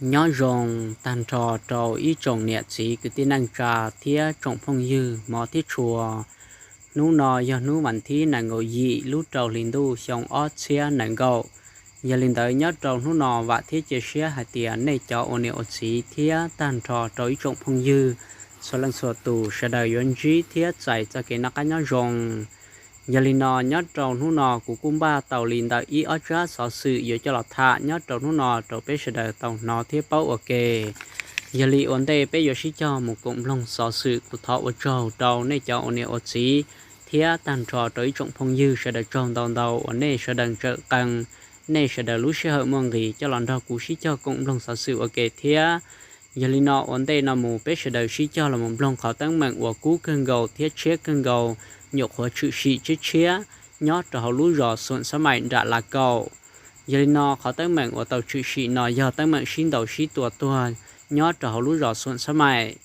Nyob zoo tag nrho rau ib tsoom niam txiv kwv tij neej tsa thiab tsoom phooj ywg hmov thiab tshua. Hnub no yog hnub vas thib nees nkaum yim lub rau hli ntuj xyoo ob txhiab nees nkaum. Yog li ntawd nyob rau hnub no vam thiab cia siab hais tias nej cov ua niam ua txiv thiab tag nrho rau ib tsoom phooj ywg txhua leej txhua tus sawv daws yuav ntsib thiab txais txoj kev noj qab nyob zoo. Yog li no nyob rau hnub no kuv kuj npaj tau li ntawm ib ob tsab xov xwm yuav coj los tham nyob rau hnub no rau peb sawv daws tau hnov thiab paub ua ke. Yog li ua ntej peb yuav sib cog mus koom mloog xov xwm, kuv thov ua tsaug rau nej cov ua niam ua txiv thiab tag nrho rau ib tsoom phooj ywg sawv daws tsaug ntau ntau uas nej sawv daws tseem qee nej sawv daws lub sij hawm muaj nqis coj los nrog kuv sib cog koom mloog xov xwm ua ke thiab. Yog li no ua ntej no mus peb sawv daws sib cog los mus mloog qhov teeb meem uas kub kawg nkaus thiab tshiab kawg nkaus, nyuam qhuav tshwm sim tshiab tshiab nyob rau hauv lub zos Xoom Xab Maim nram Lav Kaum. Yog li no qhov teeb meem uas tau tshwm sim no yog teeb meem sib ntaus sib tua tuag nyob rau hauv lub zos Xoom Xab Maim.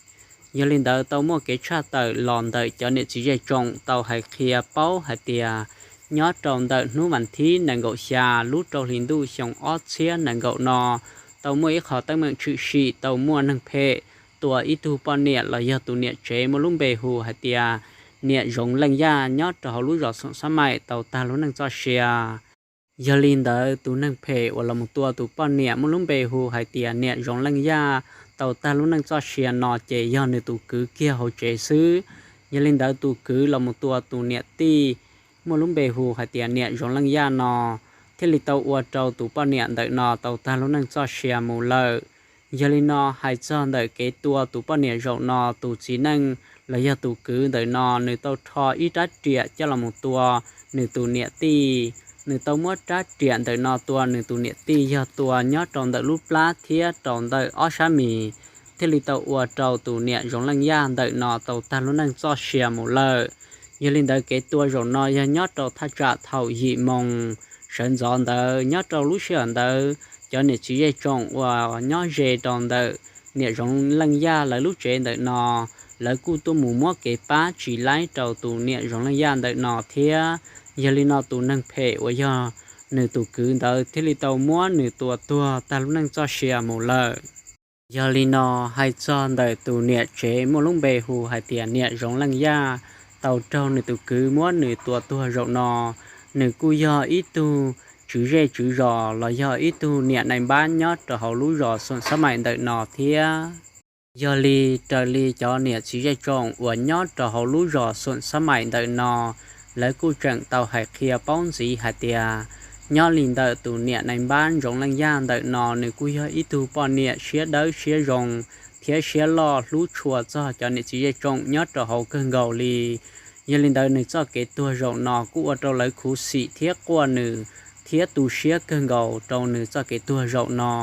Yog li ntawd tau muaj kev tshaj tawm los ntawm cov niam txiv zej tsoom tau hais qhia paub hais tias nyob rau ntawm hnub vas thib nees nkaum xya lub rau hli ntuj xyoo ob txhiab nees nkaum no, tau muaj ib qho teeb meem tshwm sim tau muaj neeg phem tua ib tug poj niam los yog tus niam tsev muaj lub npe hu hais tias niam Zoov Leej Yaj nyob rau hauv lub zos Xoom Xab Maim tau tag lub neej txoj sia. Yog li ntawd tus neeg phem uas los mus tua tus poj niam muaj lub npe hu hais tias niam Zoov Leej Yaj tau tag lub neej txoj sia no ces yog nws tus kwv kiag hauv tsev xwb. Yog li ntawd tus kwv los mus tua tus niam tij muaj lub npe hu hais tias niam Zoov Leej Yaj no thiaj li tau ua rau tus poj niam ntawm no tau tag lub neej txoj sia mus lawm. Yog li no hais txog ntawm kev tua tus poj niam zaum no tus txiv neej los yog tus kwv ntawm no nws tau rho ib rab riam coj los mus tua nws tus niam tij. Nws tau muab rab riam ntawm no tua nws tus niam tij yog tua nyob rau ntawm lub plab thiab rau ntawm ob sab mis, thiaj li tau ua rau tus niam Zoov Leej Yaj ntawm no tau tag lub neej txoj sia mus lawm. Yog li ntawd kev tua zaum no yog nyob rau thaj tsam thaum yim moos sawv ntxov ntawd. Nyob rau lub sij hawm ntawd cov niam txiv zej tsoom uas nyob ze rau ntawm niam Zoov Leej Yaj lawv lub tsev ntawm no, lawv kuj tuaj mus muab kev pab tsis laib rau tus niam Zoov Leej Yaj ntawm no thiab. Yog li no tus neeg phem uas yog nws tus kwv ntawd thiaj li tau muab nws tua tuag tag lub neej txoj sia mus lawm. Yog li no hais txog ntawm tus niam tsev muaj lub npe hu hais tias niam Zoov Leej Yaj tau raug nws tus kwv muab nws tua tuag zaum no, nws kuj yog ib tug tswv zej tswv zos los yog ib tug niam nais npab nyob rau hauv lub zos Xoom Xab Maim ntawm no thiab. Yog li raws li cov niam txiv zej tsoom uas nyob rau hauv lub zos Xoom Xab Maim ntawm no, lawv kuj tseem tau hais qhia paub ntxiv hais tias nyob li ntawm tus niam nais npab Zoov Leej Yaj ntawm no nws kuj yog ib tug poj niam siab dawb siab zoo thiab siab loj hlub tshua txog cov niam txiv zej tsoom nyob rau hauv kawg nkaus li. Yog li ntawd nws txoj kev tuag zaum no kuj ua rau lawv khuv xim thiab quaj nws thiab tu siab kawg nkaus rau nws txoj kev tuag zaum no.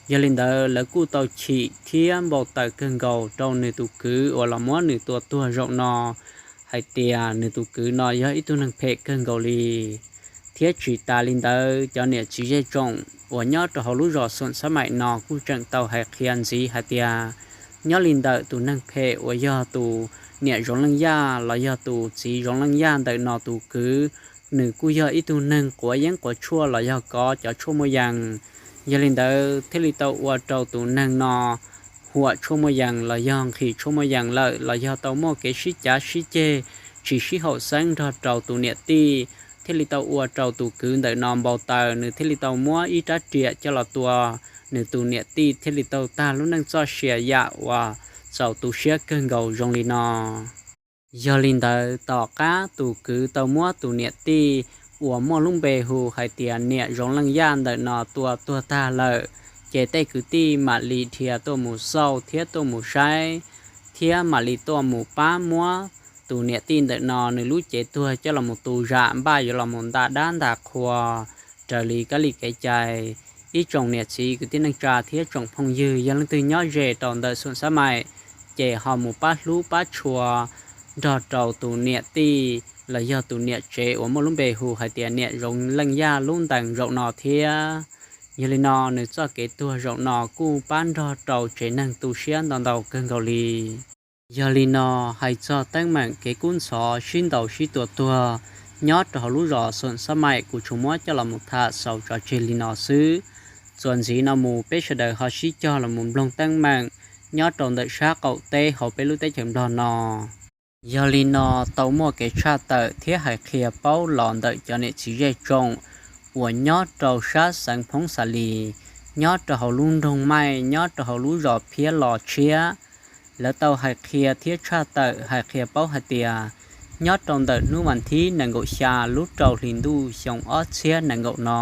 Yog li ntawd lawv kuj tau chim thiab npau taws kawg nkaus rau nws tus kwv uas los muab nws tua tuag zaum no hais tias nws tus kwv no yog ib tug neeg phem kawg nkaus li. Thiab tsis tas li ntawd cov niam txiv zej tsoom uas nyob rau hauv lub zos Xoom Xab Maim no kuj tseem tau hais qhia ntxiv hais tias nyob li ntawm tus neeg phem uas yog tus niam Zoov Leej Yaj los yog tus txiv Zoov Leej Yaj ntawm no tus kwv, nws kuj yog ib tug neeg quav yeeb quav tshuaj los yog kov cov tshuaj muaj yees. Yog li ntawd thiaj li tau ua rau tus neeg no huam tshuaj muaj yees los yog nqhis tshuaj muaj yees lawm los yog tau muaj kev sib cav sib ceg tsis sib haum xeeb nrog rau tus niam tij, thiaj li tau ua rau tus kwv ntawm no npau taws, nws thiaj li tau muab ib rab riam coj los tua nws tus niam tij thiaj li tau tag lub neej txoj sia yam uas txaus tu siab kawg nkaus zoo li no. Yog li ntawd tom qab tus kwv tau muab tus niam tij uas muaj lub npe hu hais tias niam Zoov Leej Yaj ntawm no tua tuag tag lawm, ces tej kwv tij mam li dhia tuaj mus xauj thiab tuaj mus saib, thiab mam li tuaj mus pab muab tus niam tij ntawm no nws lub cev tuag coj los mus tu zam npaj yuav los mus nta dab nta qhua raws li kab li kev cai. Ib tsoom niam txiv kwv tij neej tsa thiab tsoom phooj ywg, yog leej twg nyob ze rau ntawm Xoom Xab Maim, ces ho mus pab hlub pab tshua nrog rau tus niam tij los yog tus niam tsev uas muaj lub npe hu hais tias niam Zoov Leej Yaj lub ntees zaum no thiab. Yog li no nws txoj kev tuag zaum no kuj pab nrog rau tsev neeg tu siab ntau ntau kawg nkaus li. Yog li no hais txog teeb meem kev kub ntxhov sib ntaus sib tua tuag nyob rau hauv lub zos Xoom Xab Maim kuv tsuas muab coj los mus tham xaus tso tseg li no xwb. Txuas ntxiv no mus peb sawv daws ho sib cog los mus mloog teeb meem nyob rau ntawm sab qaum teb hauv peb lub teb chaws Nplog no. Yog li no, tau muaj kev tshaj tawm thiab hais qhia paub los ntawm cov niam txiv zej tsoom uas nyob rau sab xeev Phoob Xas Lis, nyob rau hauv lub nroog Maij, nyob rau hauv lub zos Phiab Los Tshiab. Lawv tau hais qhia thiab tshaj tawm hais qhia paub hais tias nyob rau ntawm hnub vas thib nees nkaum xya lub rau hli ntuj xyoo ob txhiab nees nkaum no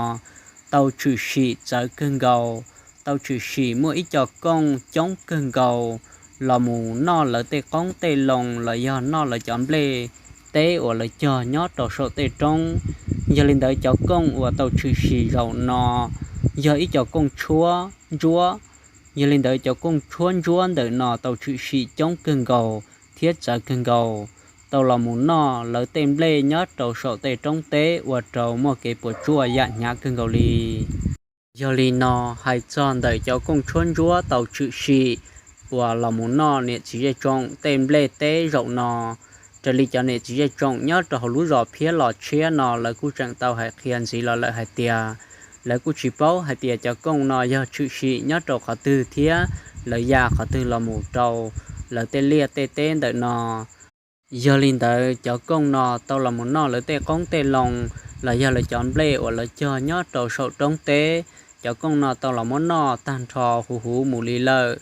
tau tshwm sim txawv kawg nkaus, tau tshwm sim muaj ib co kooj coob kawg nkaus los mus noj lawv tej qoob tej loo los yog noj lawv cov nplej teb uas lawv cog nyob rau saum tej roob. Yog li ntawd cov kooj uas tau tshwm sim zaum no yog ib co kooj tshuab ntsuab. Yog li ntawd cov kooj tshuab ntsuab ntawm no tau tshwm sim coob kawg nkaus thiab txawv kawg nkaus, tau los mus noj lawv tej nplej nyob rau saum tej roob teb ua rau muaj kev puas tsuaj yam hnyav kawg nkaus li. Yog li no, hais txog ntawm cov kooj tshuab ntsuab tau tshwm sim uas los mus noj niam txiv zej tsoom tej nplej teb zaum no, raws li cov niam txiv zej tsoom nyob rau hauv lub zos Phiab Los Tshiab no lawv kuj tseem tau hais qhia ntxiv los lawm hais tias lawv kuj tsis paub hais tias cov kooj no yog tshwm sim nyob rau qhov twg thiab lawv ya qhov twg los mus rau lawv tej liaj tej teb ntawm no. Yog li ntawd cov kooj no tau los mus noj lawv tej qoob tej loo los yog lawv cov nplej uas lawv cog nyob rau saum roob teb. Cov kooj no tau los muab noj tag nrho huv huv mus li lawm.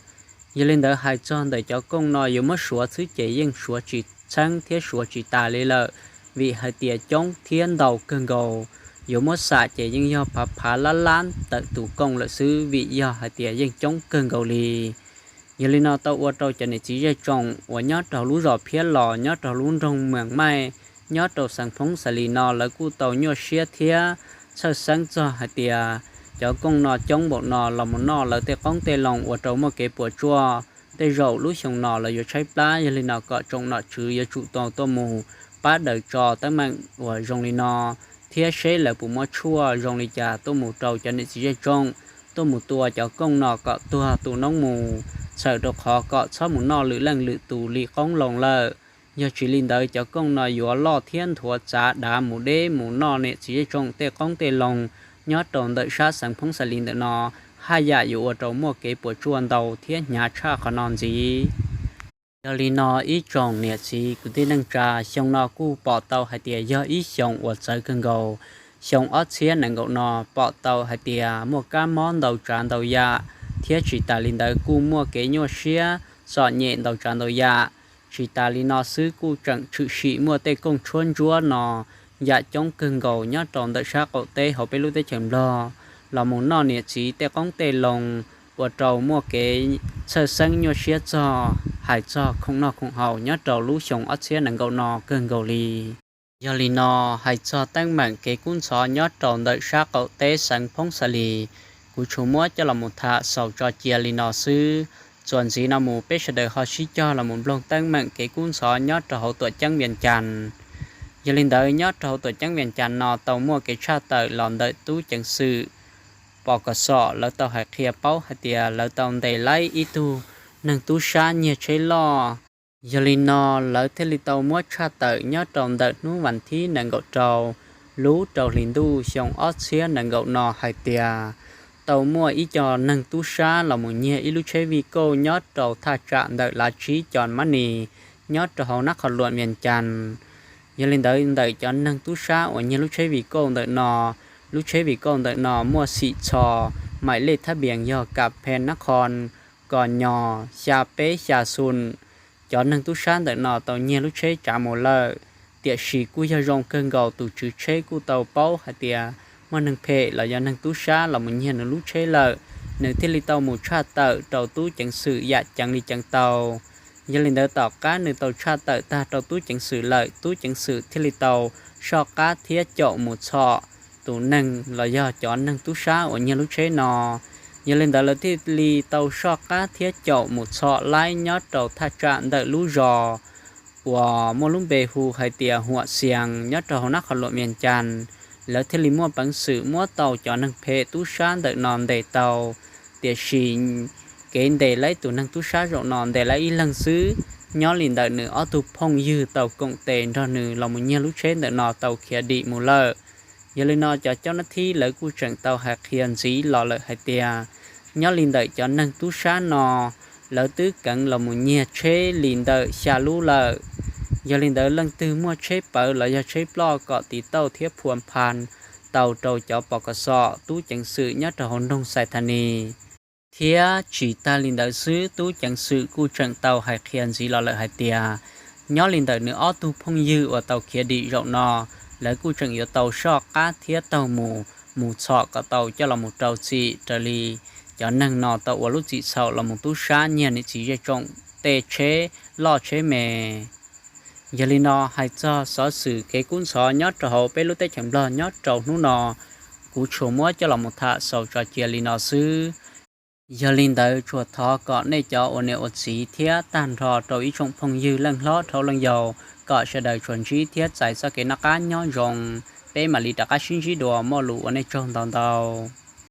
Yog li ntawd hais txog ntawm cov kooj no yuav muab suav xwb ces yeej suav tsis txheeb thiab suav tsis tas li lawm, vim hais tias coob thiab ntau kawg nkaus. Yuav muab xam ces yeej yog phav phav lab lab tawm tus kooj lawm xwb vim yog hais tias yeej coob kawg nkaus li. Yog li no tau ua rau cov niam txiv zej tsoom uas nyob rau lub zos Phiab Los nyob rau lub nroog Mees Maij nyob rau xeev Phoob Xas Lis no lawv kuj tau nyuaj siab thiab txhawj xeeb txog hais tias cov kooj no coob npaum no los mus noj lawv tej qoob tej loo ua rau muaj kev puas tsuaj. Tej zaum lub xyoo no lawv yuav tshaib plab, yog li no kom tsoom nom tswv yuav tsum tau tuaj mus pab daws tso teeb meem uas zoo li no thiab seb lawv puas muaj tshuaj zoo li cas tuaj mus rau cov niam txiv zej tsoom, tuaj mus tua cov kooj no kom tuag tu noob mus, txhawm rau qhov kom txhob mus noj lwm leej lwm tus li qoob loo lawm. Yog tsis li ntawd cov kooj no yuav loj thiab nthuav txav dav mus deb mus noj niam txiv zej tsoom tej qoob tej loo nyob rau ntawm sab xeev Phoob Xas Lis ntawm no, haj yam yuav ua rau muaj kev puas tsuaj ntau thiab hnyav tshaj qhov no ntxiv. Yog li no ib tsoom niam txiv kwv tij neej tsa, xyoo no kuj pom tau hais tias yog ib xyoo uas txawv kawg nkaus. Xyoo ob txhiab nees nkaum no pom tau hais tias muaj kab mob ntau tsav ntau yam, thiab tsis tas li ntawd kuj muaj kev nyuaj siab txom nyem ntau tsav ntau yam. Tsis tas li no xwb kuj tseem tshwm sim muaj tej kooj tshuab ntsuab no yam coob kawg nkaus nyob rau ntawm sab qaum teb hauv peb lub teb chaws Nplog los mus noj niam txiv tej qoob tej loo, ua rau muaj kev txhawj xeeb nyuaj siab txog hais txog khoom noj khoom haus nyob rau lub xyoo ob txhiab nees nkaum no kawg nkaus li. Yog li no hais txog teeb meem kev kub ntxhov nyob rau ntawm sab qaum teb xeev Phoob Xas Lis, kuv tsuas muab coj los mus tham xaus tso cia li no xwb. Txuas ntxiv no mus peb sawv daws ho sib cog los mus mloog teeb meem kev kub ntxhov nyob rau hauv tuam ceeb Vias Cas. Yog li ntawd nyob rau hauv tuam ceeb Vias Cas no tau muaj kev tshaj tawm los ntawm tub ceev xwm pos kos xom lawv tau hais qhia paub hais tias lawv tau ntes laib ib tug neeg tub sab nyiag tsheb loj. Yog li no lawv thiaj li tau muab tshaj tawm nyob rau ntawm hnub vas thib nees nkaum rau lub rau hli ntuj xyoo ob txhiab nees nkaum no hais tias tau muaj ib co neeg tub sab los mus nyiag ib lub tsheb vij kauj nyob rau thaj tsam ntawm Lav Tsib Cos Mab Nis nyob rau hauv nab qhos luam Vias Cas. Yog li ntawd ntawm cov neeg tub sab uas nyiag lub tsheb vij kauj ntawm no, lub tsheb vij kauj ntawm no muaj xim txhos maim lej thab npias yog Kas Phej Nab Qhos Kos Nyos xya peb xya xu. Cov neeg tub sab ntawm no tau nyiag lub tsheb tsav mus lawm, tiam sis kuj yog zoo kawg nkaus tus tswv tsheb kuj tau paub hais tias muaj neeg phem los yog neeg tub sab los mus nyiag nws lub tsheb lawm, nws thiaj li tau mus tshaj tawm rau tub ceev xwm yam ceev li ceev tau. Yog li ntawd tom qab nws tau tshaj tawm tag rau tub ceev xwm lawm, tub ceev xwm thiaj li tau soj qab thiab caum mus txhom tus neeg los yog cov neeg tub sab uas nyiag lub tsheb no. Yog li ntawd lawv thiaj li tau soj qab thiab caum mus txhom laib nyob rau thaj tsam ntawm lub zos uas muaj lub npe hu hais tias Huam Xias nyob rau hauv nab qhos luam Vias Cas. Lawv thiaj li muaj peev xwm muab tau cov neeg phem tub sab ntawm no ntes tau. Tiam sis kev ntes laib tus neeg tub sab zaum no ntes laib ib leeg xwb, nyob li ntawm nws ob tug phooj ywg tau koom tes nrog nws los mus nyiag lub tsheb ntawm no tau khiav dim mus lawm. Yog li no cov coj nab thib lawv kuj tseem tau hais qhia ntxiv los lawm hais tias, nyob li ntawm cov neeg tub sab no, lawv twb keev los mus nyiag tsheb li ntawm xya lub lawm. Yog li ntawd leej twg muaj tsheb pawv los yog tsheb ploj kom tiv tauj thiab phua pha tau rau cov pos kom xom tub ceev xwm nyob rau hauv nroog Xais Thas Nis thiab tsis tag li ntawd xwb, tub ceev xwm kuj tseem tau hais qhia ntxiv los lawm hais tias, nyob li ntawm nws ob tug phooj ywg uas tau khiav dim zaum no, lawv kuj tseem yuav tau soj qab thiab taug mus, mus txhom kom tau coj los mus rau txim raws li cov neeg no tau ua lub txim txhaum los mus tub sab nyiag niam txiv zej tsoom tej tsheb loj tsheb me. Yog li no hais txog xov xwm kev kub ntxhov nyob rau hauv peb lub teb chaws Nplog nyob rau hnub no, kuv tsuas muab coj los mus tham xaus tso cia li no xwb. Yog li ntawd tsuas thov kom nej cov ua niam ua txiv thiab tag nrho rau ib tsoom phooj ywg leej hlob dhau leej yau, kom sawv daws tsuas ntsib thiab txais txoj kev noj qab nyob zoo, peb mam li rov qab sib ntsib dua, muaj lus ua nej tsaug ntau ntau.